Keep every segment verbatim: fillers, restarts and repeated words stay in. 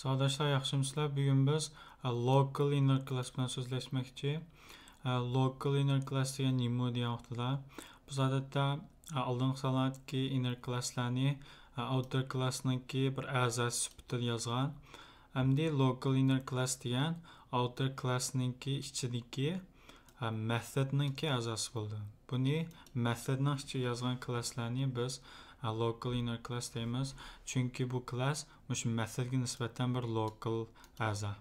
ساۋداشلار، ياخشىمۇسىلەر؟ بۈگۈن بىز، ئە، local inner class بىلەن سۆزلەشمەكچى. ئە، local inner class دېگەن نېمە دېگەن ۋاقتىدا، بىز ئادەتتە، ئە، ئالدىنقى سانلاردىكى inner class لارنى، ئە، outer class نىڭكى بىر ئەزاسى سۈپىتىدە يازغان. ئەمدى local inner class دېگەن outer class نىڭكى ئىچىدىكى، ئە، method نىڭكى ئەزاسى بولىدۇ. بۇنى method نىڭ ئىچىگە يازغان class لارنى بىز، ئە، local inner class دەيمىز. چۈنكى بۇ class مۇشۇ method كە نىسبەتەن بىر local ئەزا.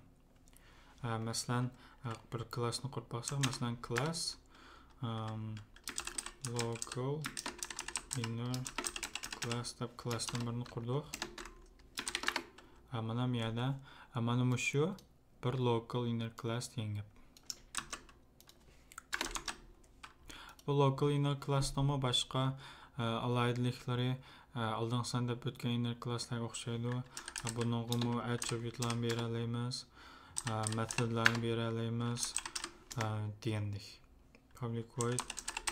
ئە، مەسىلەن، ئە، بىر class نى قۇرۇپ باقساق، مەسىلەن، class، ئەم، local inner class دەپ class نىڭ بىرىنى قۇردۇق. ئە، مانا بۇ يەردە، ئە، مانا مۇشۇ بىر local inner class دېگەن گەپ. بۇ local inner class نىڭمۇ باشقا، ئە، ئالاھىدىلىكلىرى، ئە، ئالدىنقى سان دەپ ئۆتكەن inner class لارغا ئوخشايدۇ. ئە، بۇنىڭغىمۇ attribute لارنى بېرەلەيمىز، ئە، method لارنى بېرەلەيمىز، ئە، دېگەندەك. Public void،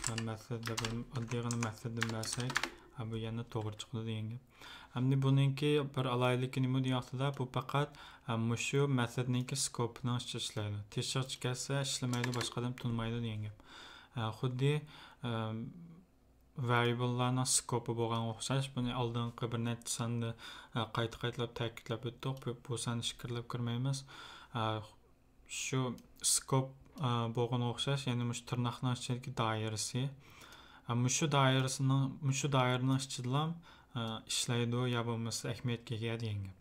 ئە، method دەپ، ئاددىيغىنا method دىن بەرسەك، ئە، بۇ يەنە توغرا چىقىدۇ دېگەن گەپ. ئەمدى بۇنىڭكى بىر ئالاھىدىلىكى نېمە دېگەن ۋاقتىدا، بۇ پەقەت، ئە، مۇشۇ method نىڭكى scope نىڭ ئىچىدە ئىشلەيدۇ. تېشىغا چىقىپ كەتسە ئىشلىمەيدۇ، باشقا ئادەم تونۇمايدۇ دېگەن گەپ. ئە، خۇددى، ئە، variable لارنىڭ scope ى بولغانغا ئوخشاش، بۇنى ئالدىنقى بىر نەچچە ساندا، ئە، قايتا-قايتىلاپ تەكىتلەپ ئۆتتۇق. بۇ، بۇ ساننى ئىچكىرىلەپ كىرمەيمىز. ئە، شۇ scope، ئە، بولغىنىغا ئوخشاش، يەنى مۇشۇ تىرناقنىڭ ئىچىدىكى دائىرىسى. ئە، مۇشۇ دائىرىسىنىڭ، مۇشۇ دائىرىنىڭ ئىچىدىلا، ئە، ئىشلەيدۇ يا بولمىسا ئەھمىيەتكە ئىگە دېگەن گەپ.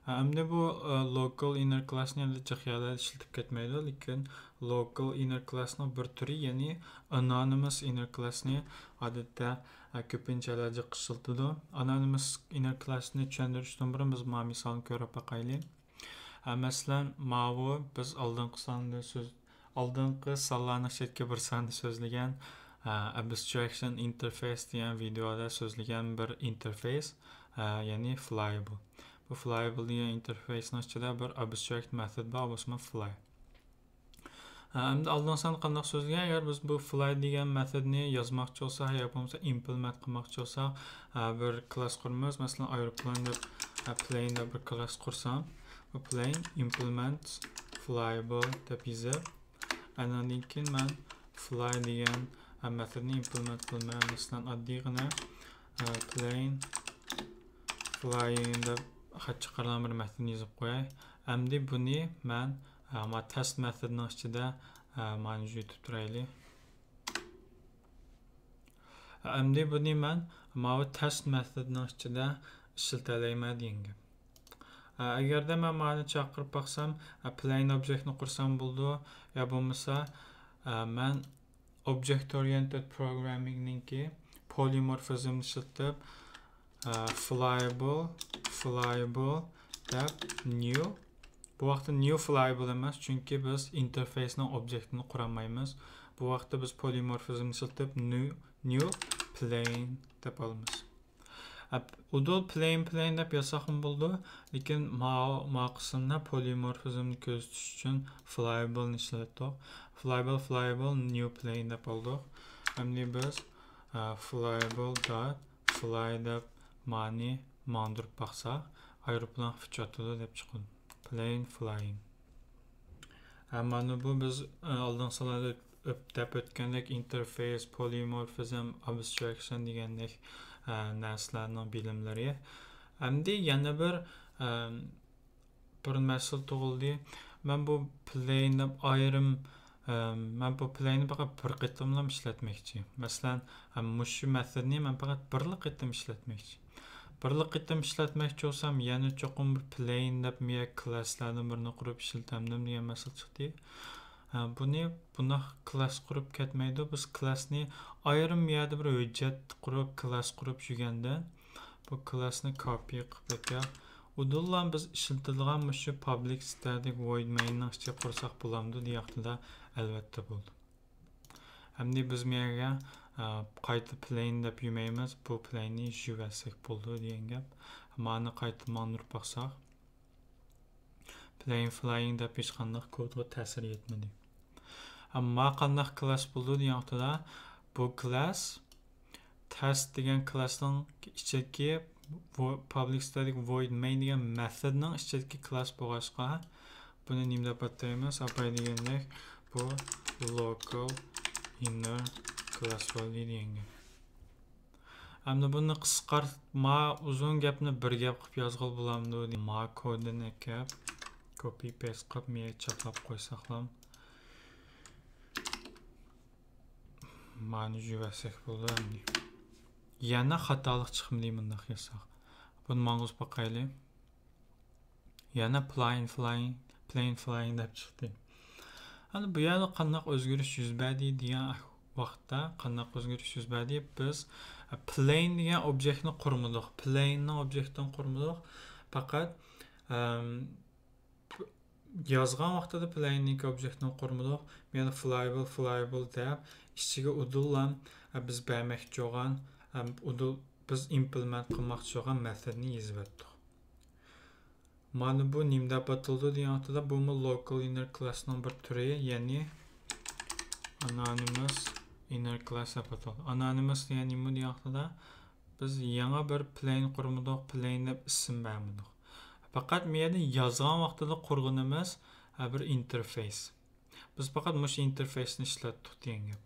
ئە، ئەمدى بۇ، ئە، local inner class نى ئەمدى جىق يەرلەردە ئىشلىتىپ كەتمەيدۇ، لېكىن local inner class نىڭ بىر تۈرى، يەنى anonymous inner class نى ئادەتتە، ئە، كۆپىنچە يەرلەردە جىق ئىشلىتىدۇ. Anonymous inner class نى چۈشەندۈرۈشتىن بۇرۇن بىز مانا مىسالنى كۆرۈپ باقايلى. ئە، مەسىلەن، ماۋۇ بىز ئالدىنقى ساندا سۆز-، ئالدىنقى سانلارنىڭ ئىچىدىكى بىر ساندا سۆزلىگەن، ئە، abstraction interface دېگەن ۋىدېئودا سۆزلىگەن بىر ئىنتېرفېيس، ئە، يەنى flyable. بۇ flyable دېگەن ئىنتېرفېيسنىڭ ئىچىدە بىر abstract method بار، بولسىمۇ fly. ئە، ئەمدى ئالدىنقى ساندا قانداق سۆزلىگەن؟ ئەگەر بىز بۇ fly دېگەن method نى يازماقچى بولساق يا بولمىسا implement قىلماقچى بولساق، ئە، بىر class قۇرىمىز. مەسىلەن، ئايروپىلان دەپ، ئە، plane دەپ بىر class قۇرسام، بۇ plane implement flyable دەپ يېزىپ، ئاندىن كېيىن مەن fly دېگەن، ئە، method نى implement قىلىمەن. مەسىلەن، ئاددىيغىنا، ئە، plane flying دەپ خەت چىقىرىدىغان بىر method نى يېزىپ قوياي. ئەمدى بۇنى مەن، ئە، ما test method نىڭ ئىچىدە، ئە، مانا يۈرۈتۈپ تۇرايلى. ئەمدى بۇنى مەن ماۋۇ test method نىڭ ئىچىدە ئىشلىتەلەيمەن دېگەن گەپ. ئە، ئەگەردە مەن مانى چاقىرىپ باقسام، ئە، plane object نى قۇرسام بولىدۇ. يا بولمىسا، ئە، مەن object oriented programming نىڭكى polymorphism نى ئىشلىتىپ، ئە، flyable، flyable دەپ new. بۇ ۋاقىتتا new flyable ئەمەس، چۈنكى بىز ئىنتېرفېيس نىڭ object نى قۇرالمايمىز. بۇ ۋاقىتتا بىز polymorphism نى ئىشلىتىپ new، new plane دەپ ئالىمىز. ئەپ-، ئۇدۇل plane، plane دەپ يازساقمۇ بولىدۇ، لېكىن ما، ما قىسىمدا polymorphism نى كۆرسىتىش ئۈچۈن flyable نى ئىشلەتتۇق. Flyable، flyable، new plane دەپ ئالدۇق. ئەمدى بىز، ئە، flyable dot fly دەپ مانى ماڭدۇرۇپ باقساق، ئايروپىلان ئۇچۇۋاتىدۇ دەپ چىقىدۇ. Plane flying. ھە، مانا بۇ بىز، ئە، ئالدىنقى سانلاردا ئۆت-، ئۆت-، دەپ ئۆتكەندەك ئىنتېرفېيس، polymorphism، abstraction دېگەندەك، ئە، نەرسىلەرنىڭ بىلىملىرى. ئەمدى يەنە بىر، ئە، بىر مەسىلە تۇغۇلدى. مەن بۇ plane دەپ ئايرىم، ئە، مەن بۇ plane نى پەقەت بىر قېتىملا ئىشلەتمەكچى. مەسىلەن، ئە، مۇشۇ method نى مەن پەقەت بىرلا قېتىم ئىشلەتمەكچى. بىرلا قېتىم ئىشلەتمەكچى بولسام، يەنە چوقۇم بىر plane دەپ مۇشۇ class لاردىن بىرىنى قۇرۇپ ئىشلىتەمدىم دېگەن مەسىلە چىقتى. ھە، بۇنى بۇنداق class قۇرۇپ كەتمەيدۇ. بىز class نى ئايرىم يەردە بىر ھۆججەت قۇرۇپ، class قۇرۇپ يۈرگەندىن، بۇ class نى copy قىلىپ ئۆتەيلى. ئۇدۇللا بىز ئىشلىتىدىغان مۇشۇ public static void main نىڭ ئىچىگە قۇرساق بولامدۇ دېگەن ۋاقتىدا، ئەلۋەتتە بولىدۇ. ئەمدى بىز بۇ يەرگە، ئە، قايتا plane دەپ يۈرمەيمىز، بۇ plane نى يۈزۈۋەتسەك بولىدۇ دېگەن گەپ. مانى قايتا ماڭدۇرۇپ باقساق، plane flying دەپ ھېچقانداق كودقا تەسىر يەتمىدى. ئەمما قانداق class بولىدۇ دېگەن ۋاقتىدا، بۇ class test دېگەن class نىڭ ئىچىدىكى Public static void main دېگەن مېتودنىڭ ئىچىدىكى كلاس بولغاچقا، بۇنى نېمە دەپ ئاتايمىز؟ ئاپاي دېگەندەك، بۇ local inner class بولدى دېگەن گەپ. ئەمدى بۇنى قىسقارت، ما ئۇزۇن گەپنى بىر گەپ قىلىپ يازغىلى بولامدۇ؟ ما كودىنى ئەكەپ، copy paste قىلىپ، مېيە چاپلاپ قويساقلام. مانى يۈرۈۋەرسەك بولىدۇ ئەمدى. يەنە خاتالىق چىقمىدى مۇنداق يازساق. بۇنى ماڭغۇزۇپ باقايلى. يەنە plain flying، plain flying دەپ چىقتى. ئەمدى بۇ يەردە قانداق ئۆزگىرىش يۈز بەردى دېگەن ۋاقىتتا، قانداق ئۆزگىرىش يۈز بەردى؟ بىز، ئە، plain دېگەن ئوبيېكتنى قۇرمىدۇق. Plain نىڭ ئوبيېكتىنى قۇرمىدۇق. پەقەت، ئەم، يازغان ۋاقتىدا plain نىڭكى ئوبيېكتىنى قۇرمىدۇق. بۇ يەردە flyable، flyable دەپ ئىچىگە ئۇدۇللا، ئە، بىز بەرمەكچى بولغان، ئەم، ئۇدۇل بىز implement قىلماقچى بولغان مېتودنى يېزىۋەتتۇق. مانا بۇ نېمە دەپ ئاتىلىدۇ دېگەن ۋاقتىدا، بۇمۇ local inner class نىڭ بىر تۈرى، يەنى anonymous inner class دەپ ئاتىلىدۇ. Anonymous دېگەن نېمە دېگەن ۋاقتىدا، بىز يېڭى بىر plain قۇرمىدۇق، plain دەپ ئىسىم بەرمىدۇق. پەقەت بۇ يەردە يازغان ۋاقتىدا قۇرغىنىمىز، ھە، بىر ئىنتېرفېيس. بىز پەقەت مۇشۇ ئىنتېرفېيسنى ئىشلەتتۇق دېگەن گەپ.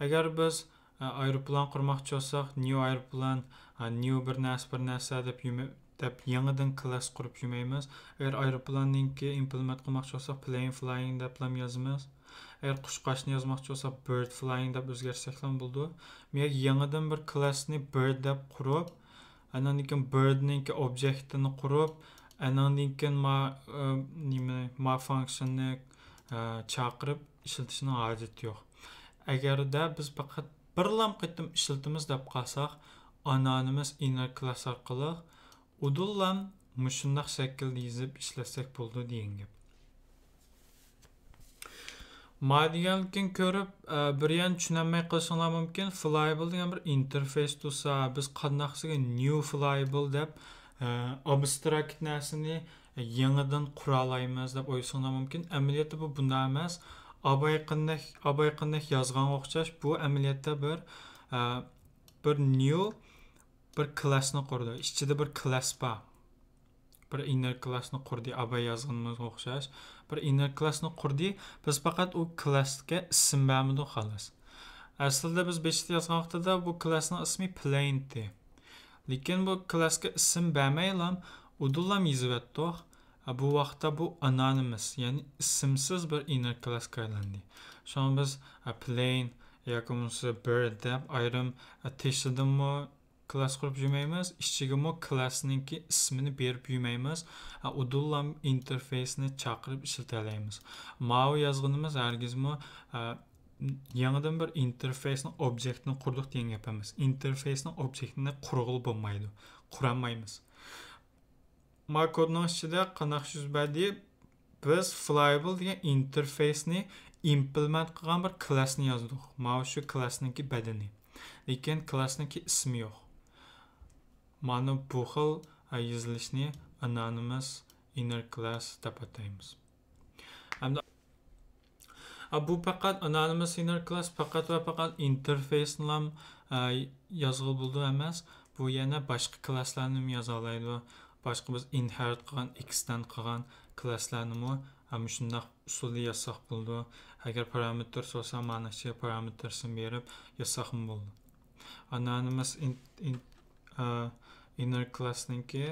ئەگەر بىز، ئە، ئايروپىلان قۇرماقچى بولساق، new ئايروپىلان، ئە، new بىر نەرسە، بىر نەرسە دەپ يۈمە-، دەپ يېڭىدىن كلاس قۇرۇپ يۈمەيمىز. ئەگەر ئايروپىلاننىڭكى implement قىلماقچى بولساق، plane flying دەپلا يازىمىز. ئەگەر قۇشقاچنى يازماقچى بولساق، bird flying دەپ ئۆزگەرتسەكلا بولىدۇ. مەن يېڭىدىن بىر كلاسنى bird دەپ قۇرۇپ، ئاندىن كېيىن bird نىڭكى ئوبيېكتىنى قۇرۇپ، ئاندىن كېيىن ما، ئە، نېمە، ما فانكشىننى، ئە، چاقىرىپ ئىشلىتىشنىڭ ھاجىتى يوق. ئەگەردە بىز پەقەت بىرلام قېتىم ئىشلىتىمىز دەپ قالساق، anonymous inner class ئارقىلىق ئۇدۇللام مۇشۇنداق شەكىلدە يېزىپ ئىشلەتسەك بولىدۇ دېگەن گەپ. ما دېگەنلىكىنى كۆرۈپ، ئە، بىر يەنى چۈشىنەلمەي قېلىشىڭلار مۇمكىن. Flyable دېگەن بىر ئىنتېرفېيس تۇرسا، بىز قانداق سىزگە new flyable دەپ، ئە، ئابستراكت نەرسىنى يېڭىدىن قۇرالايمىز دەپ ئويلىشىڭلار مۇمكىن. ئەمەلىيەتتە بۇ بۇنداق ئەمەس. ئابايقىندەك، ئابايقىندەك يازغانغا ئوخشاش، بۇ ئەمەلىيەتتە بىر، ئە، بىر new، بىر كلاسنى قۇردى. ئىچىدە بىر كلاس بار. بىر inner كلاسنى قۇردى، ئاباي يازغىنىمىزغا ئوخشاش. بىر inner كلاسنى قۇردى، بىز پەقەت ئۇ كلاسقا ئىسىم بەرمىدۇق، خالاس. ئەسلىدە بىز بېشىدا يازغان ۋاقتىدا بۇ كلاسنىڭ ئىسمى plane ئىدى. لېكىن بۇ كلاسقا ئىسىم بەرمەيلا، ئۇدۇللام يېزىۋەتتۇق. بۇ ۋاقىتتا بۇ anonymous، يەنى ئىسىمسىز بىر inner كلاسقا ئايلاندى. شۇڭا بىز، ئە، plane ياكى بولمىسا bird دەپ ئايرىم، ئە، تېشىدىنمۇ كلاس قۇرۇپ يۈرمەيمىز، ئىچىگىمۇ كلاسنىڭكى ئىسمىنى بېرىپ يۈرمەيمىز، ئۇدۇللام ئىنتېرفېيسنى چاقىرىپ ئىشلىتەلەيمىز. ماۋۇ يازغىنىمىز ھەرگىزمۇ، ئە، يېڭىدىن بىر ئىنتېرفېيسنىڭ ئوبيېكتىنى قۇردۇق دېگەن گەپ ئەمەس. ئىنتېرفېيسنىڭ ئوبيېكتىنى قۇرغىلى بولمايدۇ. قۇرالمايمىز. ما كودنىڭ ئىچىدە قانداق يۈز بەردى؟ بىز فلايبل دېگەن ئىنتېرفېيسنى ئىمپلېمېنت قىلغان بىر كلاسنى يازدۇق. ماۋۇ شۇ كلاسنىڭكى بەدىنى. لېكىن كلاسنىڭكى ئىسمى يوق. مانا بۇ خىل، ئە، يېزىلىشنى ئانونىمىس ئىننېر كلاس دەپ ئاتايمىز. ھەمدە، ئە، بۇ پەقەت ئانونىمىس ئىننېر كلاس پەقەت ۋە پەقەت ئىنتېرفېيسنىلا، ئە، يازغىلى بولىدۇ ئەمەس. بۇ يەنە باشقا كلاسلارنىمۇ يازالايدۇ. باشقا بىز ئىنھېرىت قىلغان، ئېكستېند قىلغان كلاسلارنىمۇ، ئە، مۇشۇنداق ئۇسۇلدا يازساق بولىدۇ. ئەگەر پارامېتىرس بولسا، مانا شۇ پارامېتىرسنى بېرىپ يازساقمۇ بولىدۇ. ئانونىمىس ئىن-، ئىن-، ئە، ئىننېر كلاسنىڭكى،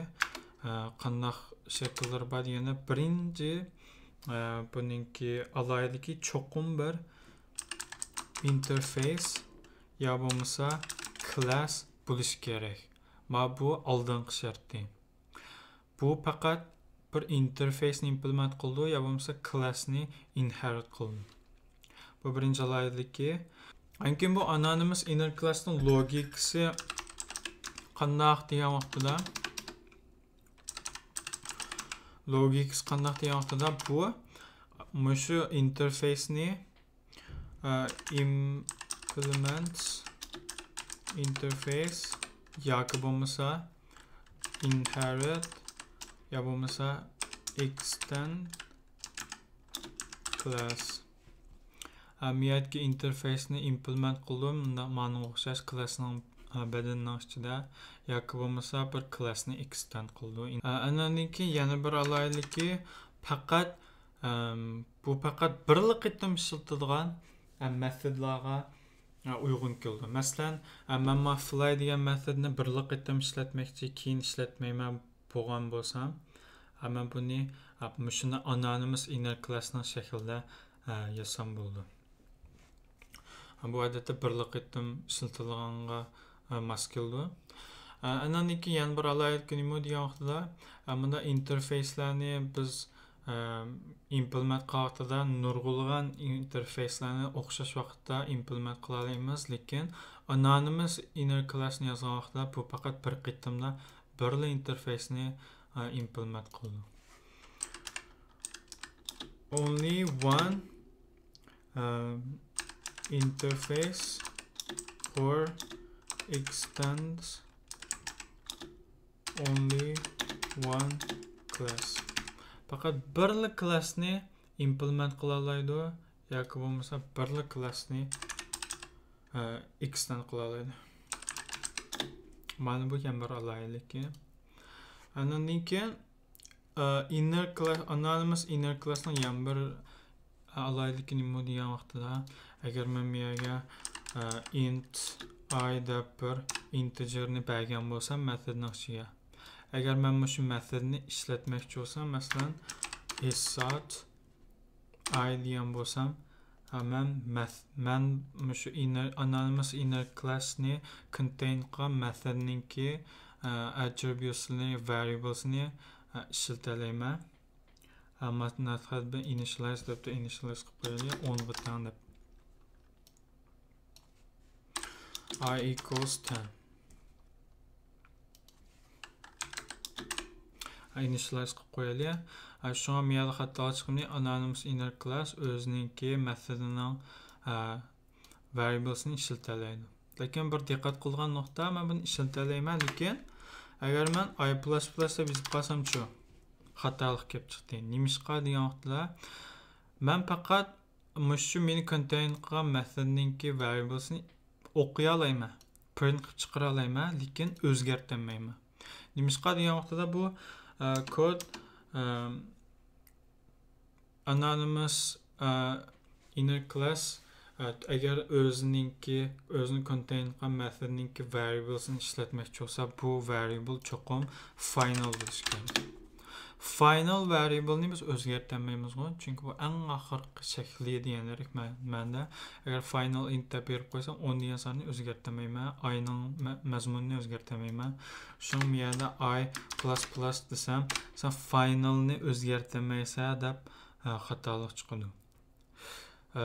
ئە، قانداق شەكىللىرى بار دېگەندە، بىرىنچى، ئە، بۇنىڭكى ئالاھىدىلىكى چوقۇم بىر ئىنتېرفېيس يا بولمىسا كلاس بولۇشى كېرەك. ما بۇ ئالدىنقى شەرتى. بۇ پەقەت بىر ئىنتېرفېيسنى ئىمپلېمېنت قىلىدۇ يا بولمىسا كلاسنى ئىنھېرىت قىلىدۇ. بۇ بىرىنچى ئالاھىدىلىكى. ئاندىن كېيىن بۇ ئانونىمىس ئىننېر كلاسنىڭ لوگىكىسى قانداق دېگەن ۋاقتىدا، لوگىكىسى قانداق دېگەن ۋاقتىدا بۇ مۇشۇ ئىنتېرفېيسنى، ئە، implements interface ياكى بولمىسا inherit يا بولمىسا extend class. ئە، مۇ يەردىكى ئىنتېرفېيسنى ئىمپلېمېنت قىلدىم. مۇنداق مانىڭغا ئوخشاش كلاسنىڭ، بەدەننىڭ ئىچىدە ياكى بولمىسا بىر كلاسنى ئېكستېند قىلىدۇ. ئاندىن كېيىن يەنە بىر ئالاھىدىلىكى، پەقەت، ئەم، بۇ پەقەت بىرلا قېتىم ئىشلىتىدىغان، ئەم، مېتودلارغا، ئە، ئۇيغۇن كېلىدۇ. مەسىلەن، ئە، مەن ما فلاي دېگەن مېتودنى بىرلا قېتىم ئىشلەتمەكچى، كېيىن ئىشلەتمەيمەن بولغان بولسام، ئە، مەن بۇنى، ئە، مۇشۇنداق ئانونىمىس ئىننېر كلاسنىڭ شەكلىدە، ئە، ياسام بولىدۇ. بۇ ئادەتتە بىرلا قېتىم ئىشلىتىلىدىغانغا، ئە، ماس كېلىدۇ. ئە، ئاندىن كېيىن يەنە بىر ئالاھىدىلىكى نېمە دېگەن ۋاقتىدا، ئە، مۇنداق ئىنتېرفېيسلارنى بىز، ئە، ئىمپلېمېنت قىلغان ۋاقتىدا نۇرغۇنلىغان ئىنتېرفېيسلارنى ئوخشاش ۋاقىتتا ئىمپلېمېنت قىلالايمىز، لېكىن ئانونىمىس ئىننېر كلاسنى يازغان ۋاقتىدا بۇ پەقەت بىر قېتىمدا بىرلا ئىنتېرفېيسنى، ئە، ئىمپلېمېنت قىلىدۇ. Only one, um, interface or extends only one class. پەقەت بىرلا كلاسنى ئىمپلېمېنت قىلالايدۇ ياكى بولمىسا بىرلا كلاسنى، ئە، ئېكستېند قىلالايدۇ. مانا بۇ يەنە بىر ئالاھىدىلىكى. ئاندىن كېيىن ئىننېر كلاس، ئانونىمىس ئىننېر كلاسنىڭ يەنە بىر ئالاھىدىلىكى نېمە دېگەن ۋاقتىدا، ئەگەر مەن بۇ يەرگە، ئە، ئىنت ئاي دەپ بىر ئىنتېجېرنى بەرگەن بولسام مېتودنىڭ ئىچىگە، ئەگەر مەن مۇشۇ مېتودنى ئىشلەتمەكچى بولسام، مەسىلەن، ئىسسات ئاي دېگەن بولسام، ھە، مەن مەس-، مەن مۇشۇ ئىننېر، ئانونىمىس ئىننېر كلاسنى كونتېين قىلغان مېتودنىڭكى، ئە، ئەترىبيۇتسىنى، ۋەرىيبلسىنى، ئە، ئىشلىتەلەيمەن. ھە، مەسىلەن، بىر ئىنىشىيالايز دەپتۇ، ئىنىشىيالايز قىلىپ قويايلى، ئونغا تەڭ دەپ. ئاي ئىكۋالس تەن. ئىنىشىيالايز قىلىپ قويايلى. ئە، شۇڭا مۇ يەردە خاتالىق چىققىنى، ئانونىمىس ئىننېر كلاس ئۆزىنىڭكى مېتودىنىڭ، ئە، ۋەرىيبلسىنى ئىشلىتەلەيدۇ. لېكىن بىر دىققەت قىلىدىغان نۇقتا، مەن بۇنى ئىشلىتەلەيمەن، لېكىن ئەگەر مەن ئاي پلەس پلەس دەپ يېزىپ قالسامچۇ؟ خاتالىق كېلىپ چىقتى. نېمىشقا دېگەن ۋاقىتتا، مەن پەقەت مۇشۇ مېنى كونتېين قىلغان مېتودنىڭكى ۋەرىيبلسىنى ئوقۇيالايمەن، پرىنت قىلىپ چىقىرالايمەن، لېكىن ئۆزگەرتەلمەيمەن. نېمىشقا دېگەن ۋاقتىدا بۇ، ئە، كود، ئە، ئانونىمىس، ئە، ئىننېر كلاس، ئە، ئەگەر ئۆزىنىڭكى، ئۆزىنى كونتېين قىلغان مېتودنىڭكى ۋەرىيبلسىنى ئىشلەتمەكچى بولسا، بۇ ۋەرىيبل چوقۇم فاينال بولۇشى كېرەك. فاينال ۋەرىيبلنى بىز ئۆزگەرتەلمەيمىزغۇ، چۈنكى بۇ ئەڭ ئاخىرقى شەكلى دېگەندەك مە-، مەنىدە. ئەگەر فاينال ئىنت دەپ بېرىپ قويسام، ئون دېگەن ساننى ئۆزگەرتەلمەيمەن، ئاينىڭ مە-، مەزمۇنىنى ئۆزگەرتەلمەيمەن. شۇڭا بۇ يەردە ئاي پلەس پلەس دېسەم، سەن فاينالنى ئۆزگەرتەلمەيسەن دەپ، ئە، خاتالىق چىقىدۇ. ئە،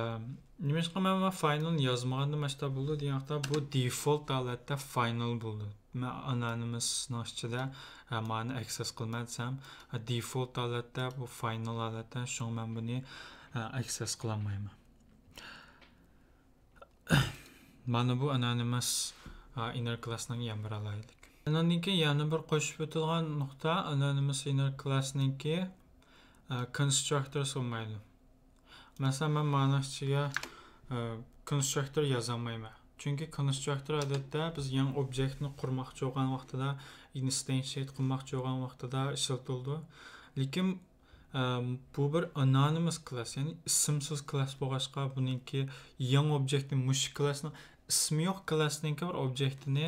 نېمىشقا مەن، مەن فاينالنى يازمىغاندا ماشتا بولىدۇ دېگەن ۋاقىتتا، بۇ دېفولت ھالەتتە فاينال بولىدۇ. مەن ئانونىمىسنىڭ ئىچىدە، ئە، مانى ئەكسېس قىلىمەن دېسەم، ئە، دېفولت ھالەتتە، بۇ فاينال ھالەتتە، شۇڭا مەن بۇنى، ئە، ئەكسېس قىلالمايمەن. مانا بۇ ئانونىمىس، ئە، ئىننېر كلاسنىڭ يەنە بىر ئالاھىدىلىكى. ئاندىن كېيىن يەنە بىر قوشۇپ ئۆتىدىغان نۇقتا، ئانونىمىس ئىننېر كلاسنىڭكى، ئە، كونستراكتورسى بولمايدۇ. مەسىلەن، مەن مانىڭ ئىچىگە، ئە، كونستراكتور يازالمايمەن. چۈنكى كونستراكتور ئادەتتە بىز يېڭى ئوبيېكتنى قۇرماقچى بولغان ۋاقتىدا، ئىنستانسىيەت قىلماقچى بولغان ۋاقتىدا ئىشلىتىلىدۇ. لېكىن، ئە، بۇ بىر ئانونىمىس كلاس، يەنى ئىسىمسىز كلاس بولغاچقا، بۇنىڭكى يېڭى ئوبيېكتنى، مۇشۇ كلاسنىڭ ئىسمى يوق كلاسنىڭكى بىر ئوبيېكتىنى،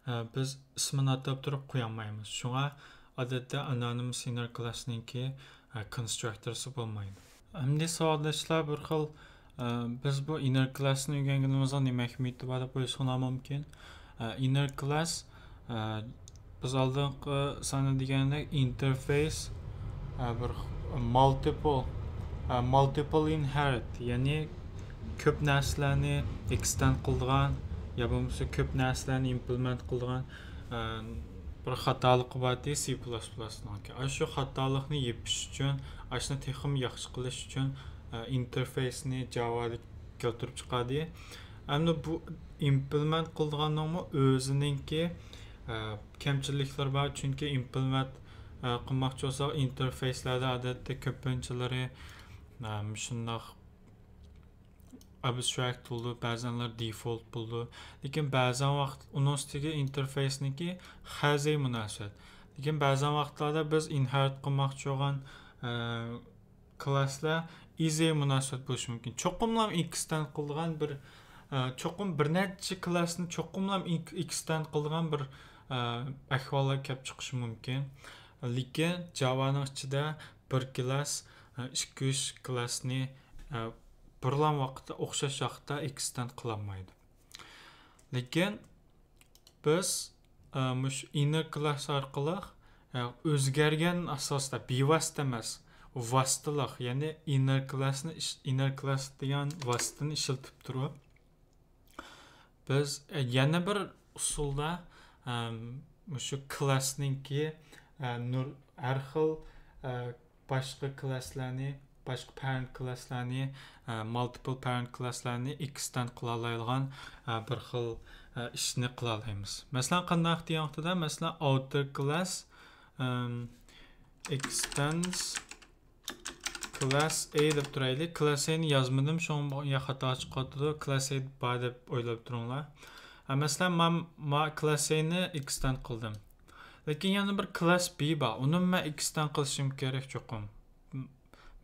ئە، بىز ئىسمىنى ئاتاپ تۇرۇپ قويالمايمىز. شۇڭا ئادەتتە ئانونىمىس ئىننېر كلاسنىڭكى، ئە، كونستراكتورسى بولمايدۇ. ئەمدى ساۋاقداشلار بىر خىل، ئە، بىز بۇ ئىننېر كلاسنى ئۆگەنگىنىمىزنىڭ نېمە ئەھمىيىتى بار دەپ ئويلىشىڭلار مۇمكىن. ئە، ئىننېر كلاس، ئە، بىز ئالدىنقى ساندا دېگەندەك ئىنتېرفېيس، ئە، بىر مالتىپل، ئە، مالتىپل ئىنھېرىت، يەنى كۆپ نەرسىلەرنى ئېكستېند قىلىدىغان يا بولمىسا كۆپ نەرسىلەرنى ئىمپلېمېنت قىلىدىغان، ئە، بىر خاتالىقى بار ئىدى سى پلەس پلەسنىڭكى. ئاشۇ خاتالىقنى يېپىش ئۈچۈن، ئاشۇنى تېخىمۇ ياخشى قىلىش ئۈچۈن، ئە، ئىنتېرفېيسنى جاۋادا كەلتۈرۈپ چىقاردى. ئەمدى بۇ ئىمپلېمېنت قىلىدىغاننىڭمۇ ئۆزىنىڭكى، ئە، كەمچىلىكلىرى بار. چۈنكى ئىمپلېمېنت، ئە، قىلماقچى بولساق، ئىنتېرفېيسلاردا ئادەتتە كۆپىنچىلىرى، ئە، مۇشۇنداق ئابستراكت بولىدۇ، بەزەنلەر دېفولت بولىدۇ. لېكىن بەزەن ۋاقىت ئۇنىڭ ئۈستىگە ئىنتېرفېيسنىڭكى خەزەي مۇناسىۋەت. لېكىن بەزەن ۋاقىتلاردا بىز ئىنھېرىت قىلماقچى بولغان، ئە، كلاسلار ئىزەي مۇناسىۋەت بولۇشى مۇمكىن. چوقۇملا ئېكستېند قىلىدىغان بىر، ئە، چوقۇم بىر نەچچە كلاسنى چوقۇملا ئېك-، ئېكستېند قىلىدىغان بىر، ئە، ئەھۋاللار كەپ چىقىشى مۇمكىن. لېكىن جاۋانىڭ ئىچىدە بىر كلاس، ئە، ئىككى، ئۈچ كلاسنى، ئە، بىرلا ۋاقىتتا، ئوخشاش ۋاقىتتا ئېكستېند قىلالمايدۇ. لېكىن بىز، ئە، مۇشۇ ئىننېر كلاس ئارقىلىق، ئە، ئۆزگەرگەن ئاساستا، بىۋاسىتە ئەمەس، ۋاسىتىلىق، يەنى ئىننېر كلاسنى ئىش-، ئىننېر كلاس دېگەن ۋاسىتىنى ئىشلىتىپ تۇرۇپ، بىز، ئە، يەنە بىر ئۇسۇلدا، ئەم، مۇشۇ كلاسنىڭكى، ئە، نۇر-، ھەر خىل، ئە، باشقا كلاسلارنى، باشقا پەرەنت كلاسلارنى، ئە، مالتىپل پەرەنت كلاسلارنى ئېكستېند قىلالايدىغان، ئە، بىر خىل، ئە، ئىشنى قىلالايمىز. مەسىلەن، قانداق دېگەن ۋاقتىدا، مەسىلەن، ئاۋتېر كلاس، ئەم، ئېكستېندس كلاس ئەي دەپ تۇرايلى. كلاس ئەينى يازمىدىم، شۇڭا يا خاتا چىقىۋاتىدۇ. كلاس ئەي بار دەپ ئويلاپ تۇرۇڭلار. ھە، مەسىلەن، ما، ما كلاس ئەينى ئېكستېند قىلدىم. لېكىن يەنە بىر كلاس بى بار. ئۇنىمۇ مەن ئېكستېند قىلىشىم كېرەك چوقۇم. م-،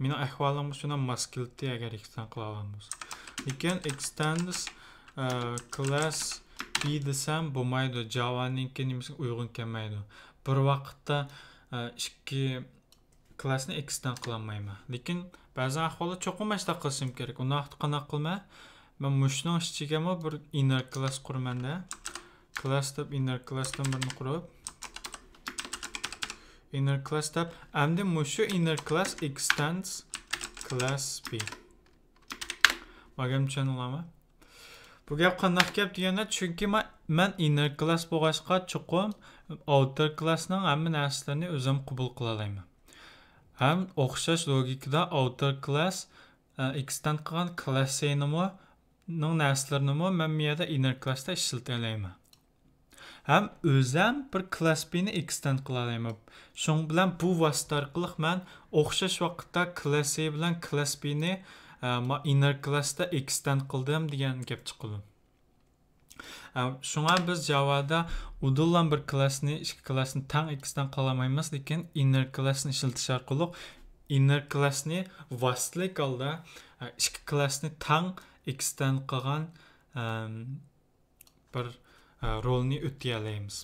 مېنىڭ ئەھۋالىمغا شۇنداق ماس كېلىدۇ، ئەگەر ئېكستېند قىلالىغان بولسا. لېكىن ئېكستېندس، ئە، كلاس بى دېسەم بولمايدۇ. جاۋانىڭكى نېمىسىگە ئۇيغۇن كەلمەيدۇ. بىر ۋاقىتتا، ئە، ئىككى كلاسنى ئېكستېند قىلالمايمەن. لېكىن بەزى ئەھۋالدا چوقۇم مەشتاق قىلىشىم كېرەك. ئۇنداق قانداق قىلىمەن؟ مەن مۇشۇنىڭ ئىچىگىمۇ بىر ئىننېر كلاس قۇرىمەن-دە. كلاس دەپ ئىننېر كلاستىن بىرنى قۇرۇپ، ئىننېر كلاس دەپ، ئەمدى مۇشۇ ئىننېر كلاس ئېكستېندس كلاس بى. ما گەپنى چۈشەندىڭلارمۇ؟ بۇ گەپ قانداق گەپ دېگەندە، چۈنكى ما-، مەن ئىننېر كلاس بولغاچقا، چوقۇم ئاۋتېر كلاسنىڭ ھەممە نەرسىلىرىنى ئۆزۈم قوبۇل قىلالايمەن. ھەم ئوخشاش لوگىكىدا ئاۋتېر كلاس، ئە، ئېكستېند قىلغان كلاس ئەينىمۇ، نىڭ نەرسىلىرىنىمۇ مەن بۇ يەردە ئىننېر كلاستا ئىشلىتەلەيمەن. ھەم ئۆزەم بىر كلاس بىنى ئېكستېند قىلالايمەن. شۇنىڭ بىلەن بۇ ۋاسىتە ئارقىلىق مەن ئوخشاش ۋاقىتتا كلاس ئەي بىلەن كلاس بىنى، ئە، ما-، ئىننېر كلاستا ئېكستېند قىلدىم دېگەن گەپ چىقىدۇ. ئە، شۇڭا بىز جاۋادا ئۇدۇللا بىر كلاسنى، ئىككى كلاسنى تەڭ ئېكستېند قىلالايمىز، لېكىن ئىننېر كلاسنى ئىشلىتىش ئارقىلىق ئىننېر كلاسنى ۋاسىتىلىك ھالدا، ئە، ئىككى كلاسنى تەڭ ئېكستېند قىلغان، ئەم، بىر، ئە، رولنى ئۆتىيەلەيمىز.